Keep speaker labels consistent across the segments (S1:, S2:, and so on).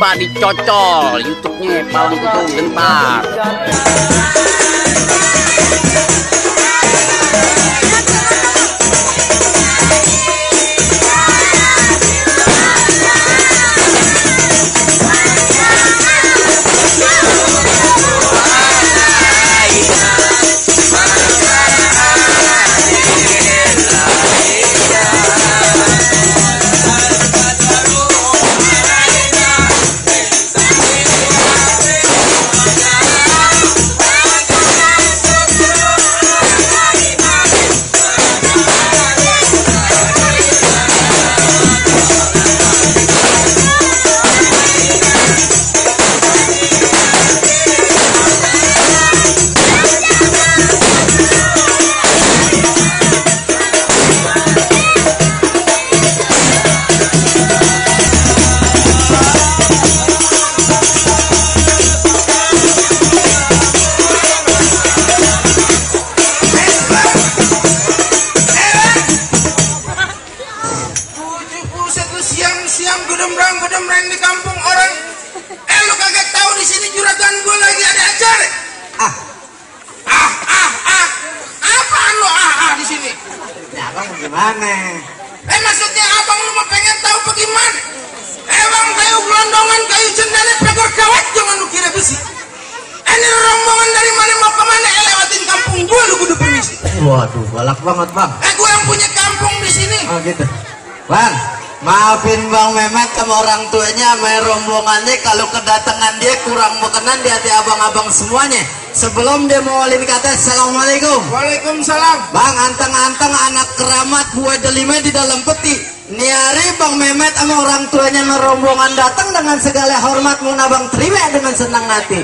S1: coba dicocol YouTube-nya Palang Pintu Gentar.
S2: Gedembrang di kampung orang. Lu kagak tahu di sini juragan gue lagi ada acara? Apaan lu di sini?
S3: Ya abang gimana?
S2: Maksudnya abang lu mau pengen tahu bagaimana? Emang kayu gelondongan, kayu cendana, pegor kawat, jangan lu kira besi. Ini rombongan dari mana mau kemana? Lewatin kampung gue lu kudu permisi.
S3: Waduh, galak banget bang.
S2: Gue yang punya kampung di sini.
S3: Oh gitu. Bang, maafin Bang Mehmet sama orang tuanya sama rombongannya kalau kedatangan dia kurang berkenan di hati abang-abang semuanya. Sebelum dia mewalin kata assalamualaikum.
S2: Waalaikumsalam.
S3: Bang, anteng-anteng anak keramat buah delima di dalam peti. Ini hari Bang Mehmet sama orang tuanya sama rombongan datang dengan segala hormat mau abang terima dengan senang hati.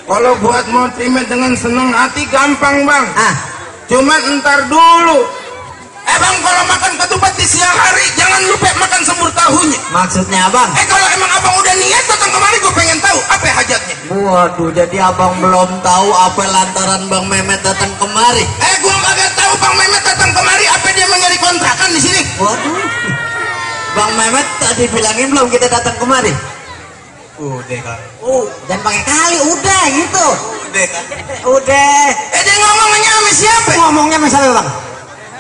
S2: Kalau buat mau terima dengan senang hati gampang bang. Cuman ntar dulu. Bang, kalau makan ketupat di siang hari jangan lupa makan semur tahunya.
S3: Maksudnya abang?
S2: Kalau emang abang udah niat datang kemari, gue pengen tahu apa hajatnya.
S3: Waduh, jadi abang belum tahu apa lantaran Bang Mehmet datang kemari.
S2: Gue kagak tahu Bang Mehmet datang kemari apa dia mau nyari kontrakan di sini.
S3: Waduh, Bang Mehmet tadi bilangin belum kita datang kemari. Udah kan. Jangan pakai kali, udah gitu. Udah kan. Udah.
S2: Dia ngomongnya sama siapa?
S3: Ngomongnya sama siapa bang?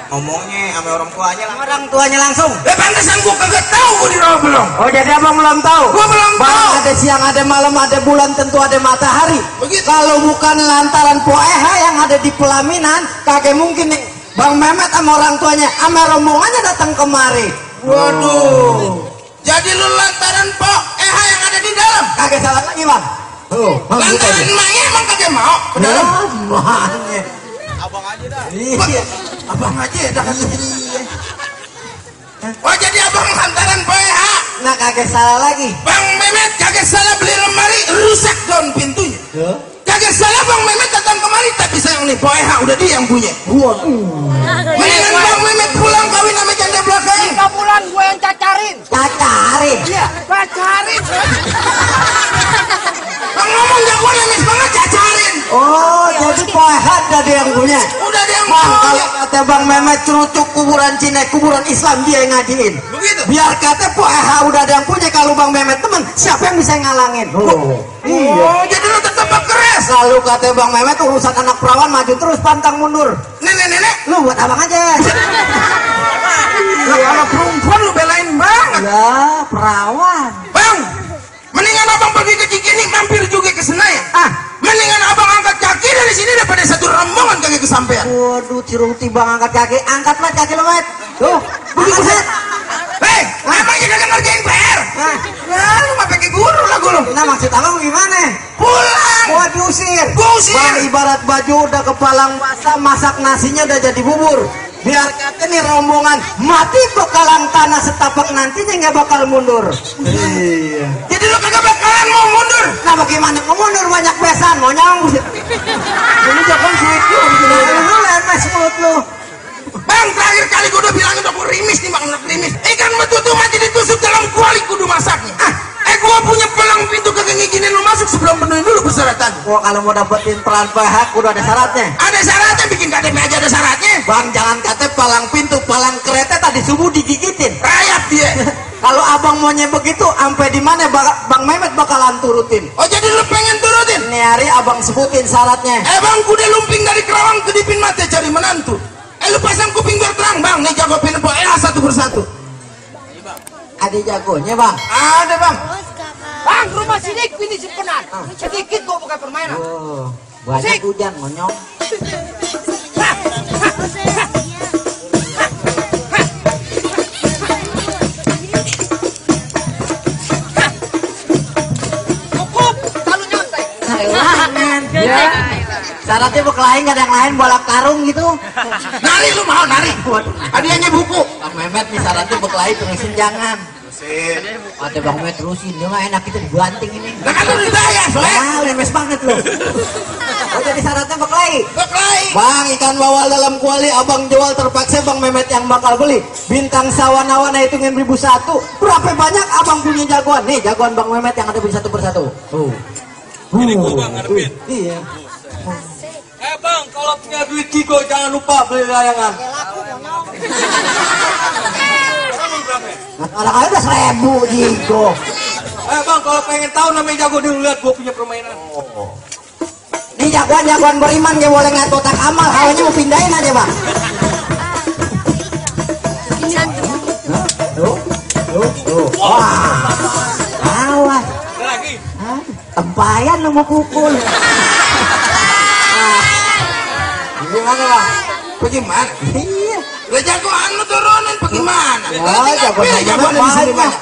S4: Ngomongnya sama orang tuanya lah.
S3: Orang tuanya langsung.
S2: Pantesan gua kagak tahu gua di bawah belum.
S3: Oh jadi abang belum tahu.
S2: Gua belum tahu.
S3: Ada siang, ada malam, ada bulan, tentu ada matahari.
S2: Begitu.
S3: Kalau bukan lantaran poeha yang ada di pelaminan, kagak mungkin nih Bang Mehmet sama orang tuanya sama rombongannya datang kemari.
S2: Waduh. Jadi lu lantaran poeha yang ada di dalam.
S3: Kagak salah lagi bang.
S2: Lantaran emaknya emang kagak mau ke dalam.
S3: Emaknya.
S4: Abang aja dah.
S3: Iya.
S2: Abang aja dah. Oh jadi abang lantaran poeha.
S3: Nah kagak salah lagi.
S2: Bang Mehmet kagak salah beli lemari, rusak daun pintunya. Kagak salah Bang Mehmet datang kemari, tapi sayang nih poeha udah dia yang punya. Mendingan Bang Mehmet pulang kawin sama janda belakang.
S5: 3 bulan gue yang cacarin.
S3: Cacarin.
S5: Iya, cacarin.
S2: Bang ngomong jago lemes banget cacarin.
S3: Oh jadi poeha udah dia yang punya.
S2: Udah dia yang
S3: Bang,
S2: punya.
S3: kalau kata Bang Mehmet cerucuk kuburan Cina, kuburan Islam dia yang ngajiin.
S2: Begitu.
S3: Biar kata poeha udah ada yang punya, kalau Bang Mehmet temen, siapa yang bisa ngalangin? Iya.
S2: Oh jadi lu tetap keras.
S3: Kalau kata Bang Mehmet urusan anak perawan maju terus pantang mundur.
S2: Nenek-nenek.
S3: Lu buat abang aja.
S2: Lu anak perempuan lu belain banget.
S3: Ya perawan.
S2: Bang, mendingan abang pergi ke Cikini, mampir juga ke Senayan. Mendingan abang angkat kaki dari sini daripada satu rombongan kaki kesampean.
S3: Waduh, Ciruti Bang angkat kaki, angkat Mat kaki lo Mat. Tuh, begitu Mat.
S2: Hei, emangnya kagak ngerjain PR? Nah, lu mah pakai guru lah guru.
S3: Nah maksud abang gimana?
S2: Pulang.
S3: Gua diusir.
S2: Gua usir.
S3: Bang ibarat baju udah kepalang basah, masak nasinya udah jadi bubur. Biar kata nih rombongan mati bekalang tanah setapak nantinya nggak bakal mundur. Iya.
S2: Jadi lu kagak bakalan mau mundur.
S3: Nah bagaimana mau mundur, banyak besan mau nyambung. Ini jangan sulit lu. Lu lemes mulut lu.
S2: Bang, terakhir kali gua udah bilang udah gua rimis nih bang, udah rimis. Ikan betutu mati ditusuk dalam kuali kudu masaknya. Gua punya pelang pintu kagak ngizinin lu masuk sebelum penuhin dulu persyaratan.
S3: Wah kalau mau dapetin peran PH udah ada syaratnya.
S2: Ada syaratnya, bikin KTP aja ada syaratnya.
S3: Bang jangan kata palang pintu, palang kereta tadi subuh digigitin.
S2: Rayap dia.
S3: Kalau abang maunya begitu, sampai di mana Bang Mehmet bakalan turutin.
S2: Oh jadi lu pengen turutin?
S3: Ini hari abang sebutin syaratnya.
S2: Bang, kuda lumping dari Kerawang ke Dipin Mate cari menantu. Lu pasang kuping biar terang bang, nih jago pinpo satu persatu.
S3: Ada jagonya bang?
S2: Ada bang.
S5: Bang, rumah sini pilih simpenan. Sedikit gua bukan permainan.
S3: Oh, banyak hujan monyong.
S5: Cukup, terlalu nyantai.
S3: Ya. Syaratnya berkelahi nggak ada yang lain bolak karung gitu.
S2: Nari lu mau nari? Hadiahnya buku.
S3: Bang Mehmet nih syaratnya berkelahi terusin jangan. Ada Bang Mehmet terusin, dia mah enak kita dibanting ini.
S2: Nah kan lu dibayar, soalnya.
S3: Ah, lemes banget lu. Oh jadi syaratnya berkelahi.
S2: Berkelahi.
S3: Bang, ikan bawal dalam kuali abang jual terpaksa Bang Mehmet yang bakal beli. Bintang sawana-wana hitungin 1001. Berapa banyak abang punya jagoan? Nih jagoan Bang Mehmet yang ada beli satu persatu.
S4: Ini gua bang ngarepin.
S3: Iya.
S4: Bang, kalau punya duit Kiko jangan lupa beli layangan.
S3: Orang aja udah 1000 Jigo.
S4: Bang, kalau pengen tahu namanya jago dulu lihat gua punya permainan.
S3: Nih jagoan beriman dia boleh nggak kotak amal, hawanya mau pindahin aja bang. Tuh. Wah, awas.
S4: Ada lagi.
S3: Tempayan lu mau pukul.
S2: Gimana bang? Bagaimana?
S3: Iya.
S2: Lah jagoan lu turunin bagaimana?
S3: Oh, jagoan
S2: di sini banyak.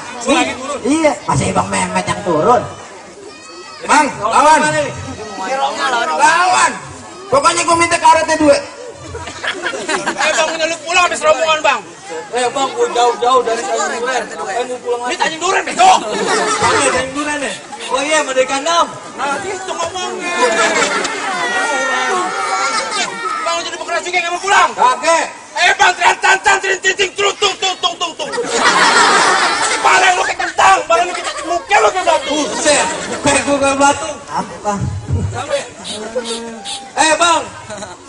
S3: Iya, masih Bang Mehmet yang turun.
S2: Bang, lawan. Lawan. Pokoknya gua minta karetnya 2.
S4: Bang, punya lu pulang habis rombongan bang. Bang, gua jauh-jauh dari Tanjung Duren. Mau pulang lagi. Ini Tanjung Duren, besok. Tanjung Duren nih. Oh iya, Merdeka 6. Nah, itu ngomongnya. Bang, jadi pekerja juga nggak mau pulang.
S2: Kakek.
S4: Bang, teriak trinting, tung. Barang lu kayak kentang, barang lu kayak muka lu kayak batu. Buset, muka gua kayak batu.
S3: Apa?
S4: Bang,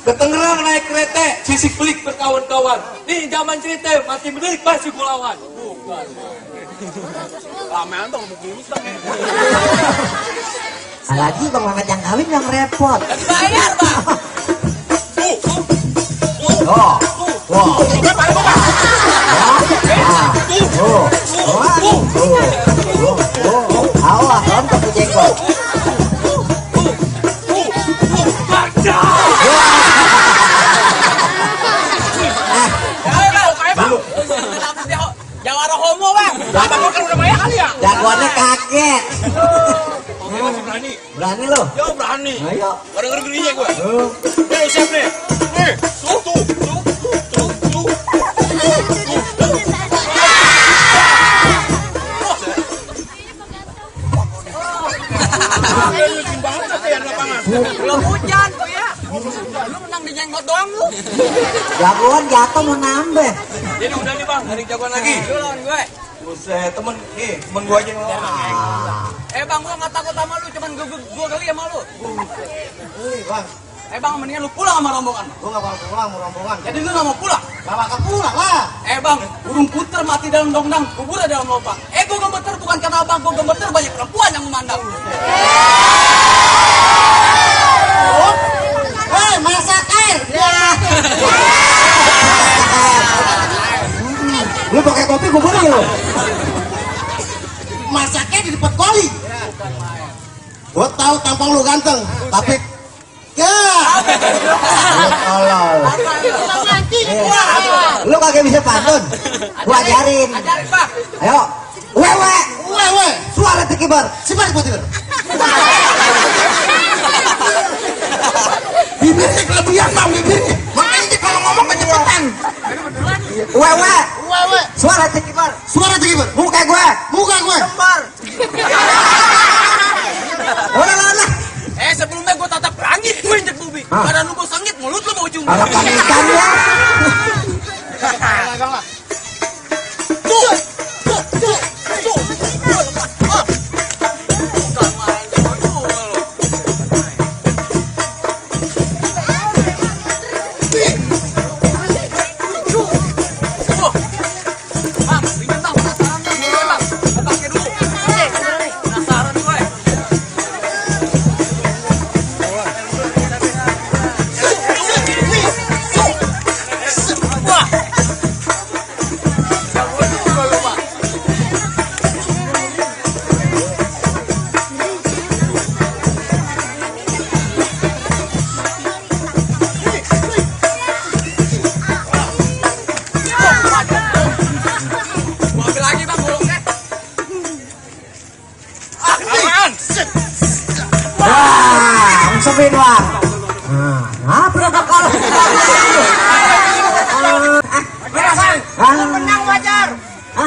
S4: ketengerang naik kereta, sisik pelik berkawan-kawan. Nih zaman cerita, mati mendelik masih kulawan. Bukan. Lamean bang, begini bang.
S3: Lagi Bang Mehmet yang kawin yang repot.
S5: Bayar, Bang.
S3: Awas, rontok tuh jenggot.
S5: Jawara homo, Bang. Abang kan udah banyak kali ya?
S3: Jagoannya kakek.
S4: Masih berani?
S3: Berani lo?
S4: Yo berani.
S3: Ayo.
S4: Orang ngeri-ngerinya gue. Nih siap nih. Nih, tuh.
S5: Belum hujan tuh ya. Lu menang di jenggot doang lu.
S3: Jagoan jatuh mau nambah.
S4: Jadi udah nih bang, hari jagoan lagi.
S5: Lu lawan gue.
S4: Buset, temen gue aja nih.
S5: Bang, gua nggak takut sama lu, cuman gua kali sama lu.
S3: Bang,
S5: Bang, mendingan lu pulang sama rombongan.
S3: gua nggak bakal pulang mau rombongan.
S5: Jadi lu nggak mau pulang?
S3: Gak bakal pulang lah.
S5: Bang, burung puter mati dalam dongdang, kuburnya dalam lubang. Gua gemeter bukan karena abang, gua gemeter banyak perempuan yang memandang.
S3: Hei, masak air. Lu pakai kopi gue boleh lo. Masaknya di depan koli. Gue tahu tampang lu ganteng, tapi ya. Lu kagak bisa pantun. Gua ajarin.
S5: Ajarin, Bang.
S3: Ayo. Wewe. Suara tekibar. Sebar buat itu.
S2: Bibirnya kelebihan bang, bibirnya. Makanya kalau ngomong kecepatan.
S3: Wewe. Suara tekibar. Muka gue. Lembar. Udah.
S5: Sebelumnya gua tatap rangit, gua injek bubi. Badan lu gua sengit, mulut lu mau ujung.
S3: Harapan ikan ya. sepin bang. Nah, berapa kalau?
S2: Menang wajar.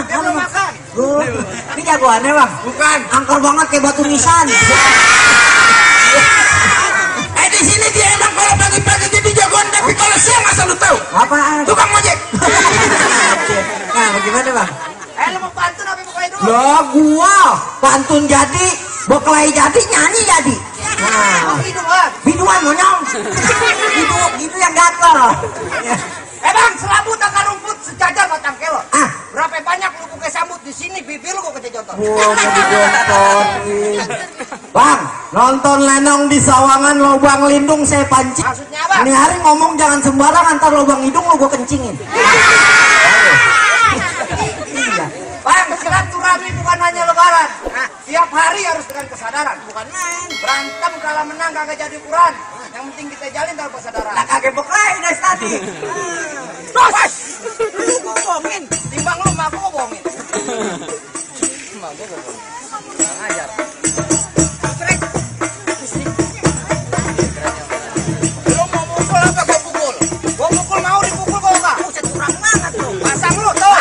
S2: Dia belum makan.
S3: Ini jagoannya bang?
S2: Bukan.
S3: Angker banget kayak batu nisan.
S2: Di sini dia emang kalau pagi-pagi jadi jagoan, tapi kalau siang asal lu tahu.
S3: Apaan?
S2: Tukang ojek.
S3: Nah, bagaimana bang?
S2: Lu mau pantun apa bukain dulu?
S3: Lah gua pantun jadi, beklai jadi, nyanyi jadi. Nah, biduan monyong. Gitu yang gatel.
S2: Bang, selambut akar rumput sejajar batang kelor.
S3: Ah,
S2: Berapa banyak lu buka sambut di sini, bibir lu kok kejejotor.
S3: gua mau dijototin. Bang, nonton Lenong di Sawangan lubang lindung saya pancing.
S2: Maksudnya apa?
S3: Ini hari ngomong jangan sembarangan, ntar lubang hidung lo gua kencingin. Iya.
S2: Bang, silaturahmi bukan hanya lebaran. Nah, tiap hari harus dengan kesadaran, bukan main. Berantem kalah menang kagak jadi ukuran. Yang penting kita jalin dalam kesadaran.
S3: Lah kagak beklai dari tadi.
S2: Terus, lu bohongin. Timbang lu mak gua bohongin. Ajar. Lu mau mukul apa gua pukul? Gua mukul mau dipukul kok enggak? Buset kurang banget lu. Pasang lu tuh.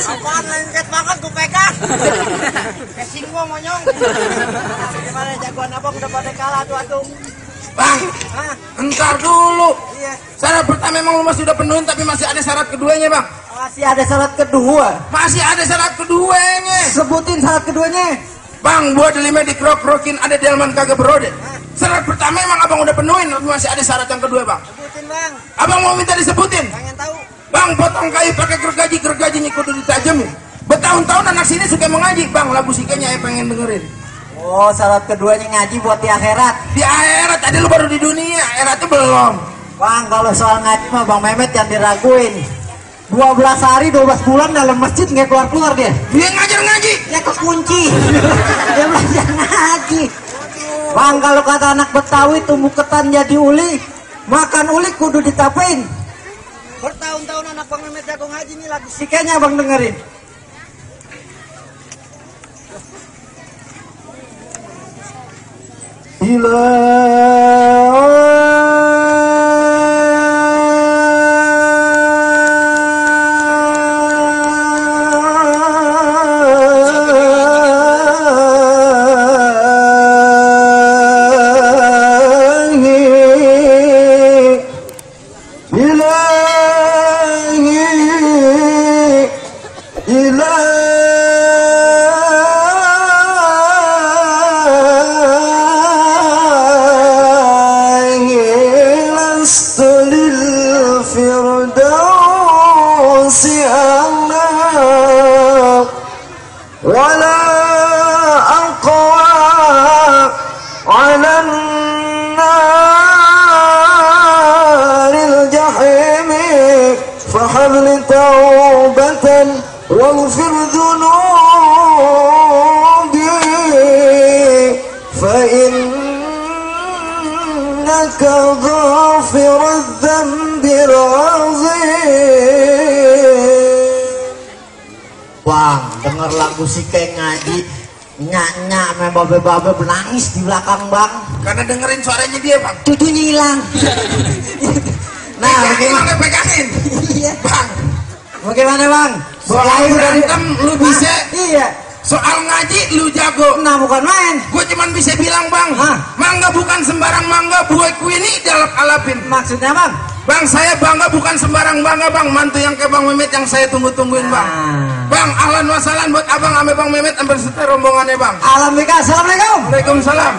S3: Apaan lengket banget gue pegang.
S2: Casing gua monyong.
S3: Gimana jagoan abang udah pada kalah tuh.
S2: Bang, entar dulu.
S3: Iya.
S2: Syarat pertama memang lu masih udah penuhin, tapi masih ada syarat keduanya, Bang.
S3: Masih ada syarat kedua.
S2: Masih ada syarat keduanya.
S3: Sebutin syarat keduanya.
S2: Bang, buat delima dikrok-krokin ada delman kagak berode. Syarat pertama emang abang udah penuhin, tapi masih ada syarat yang kedua, Bang.
S3: Sebutin bang.
S2: Abang mau minta disebutin?
S3: Pengen tahu.
S2: Bang, potong kayu pakai gergajinya kudu ditajemin. Bertahun-tahun anak sini suka mengaji, Bang. Lagu sikanya pengen dengerin.
S3: Oh, syarat keduanya ngaji buat di akhirat.
S2: Di akhirat, tadi lu baru di dunia, akhiratnya belum.
S3: Bang, kalau soal ngaji mah Bang Mehmet yang diraguin. 12 hari 12 bulan dalam masjid nggak keluar dia.
S2: Dia ngajar ngaji.
S3: Dia kekunci. Dia belajar ngaji. Bang, kalau kata anak Betawi tumbuh ketan jadi uli, makan uli kudu ditapain. Bertahun-tahun anak Bang Mehmet jago ngaji nih lagu sikanya Bang dengerin.
S6: واغفر ذنوبي فإنك غافر الذنب العظيم.
S3: Bang, denger lagu si Keng ngaji Nyak-nyak sama babe-babe menangis di belakang bang.
S2: Karena dengerin suaranya dia bang.
S3: Cucunya hilang. Nah bagaimana?
S2: Pegangin.
S3: Iya.
S2: Bang.
S3: Bagaimana bang?
S2: Soal berantem lu bisa.
S3: Iya.
S2: Soal ngaji lu jago.
S3: Nah bukan main.
S2: Gue cuman bisa bilang bang.
S3: Hah?
S2: Mangga bukan sembarang mangga. Buahku ini dalap alapin.
S3: Maksudnya bang?
S2: Bang saya bangga bukan sembarang bangga bang. Mantu yang kayak Bang Mehmet yang saya tunggu-tungguin bang. Bang ahlan wasalan buat abang ame Bang Mehmet ambil serta rombongannya bang.
S3: Alhamdulillah. Assalamualaikum.
S2: Waalaikumsalam.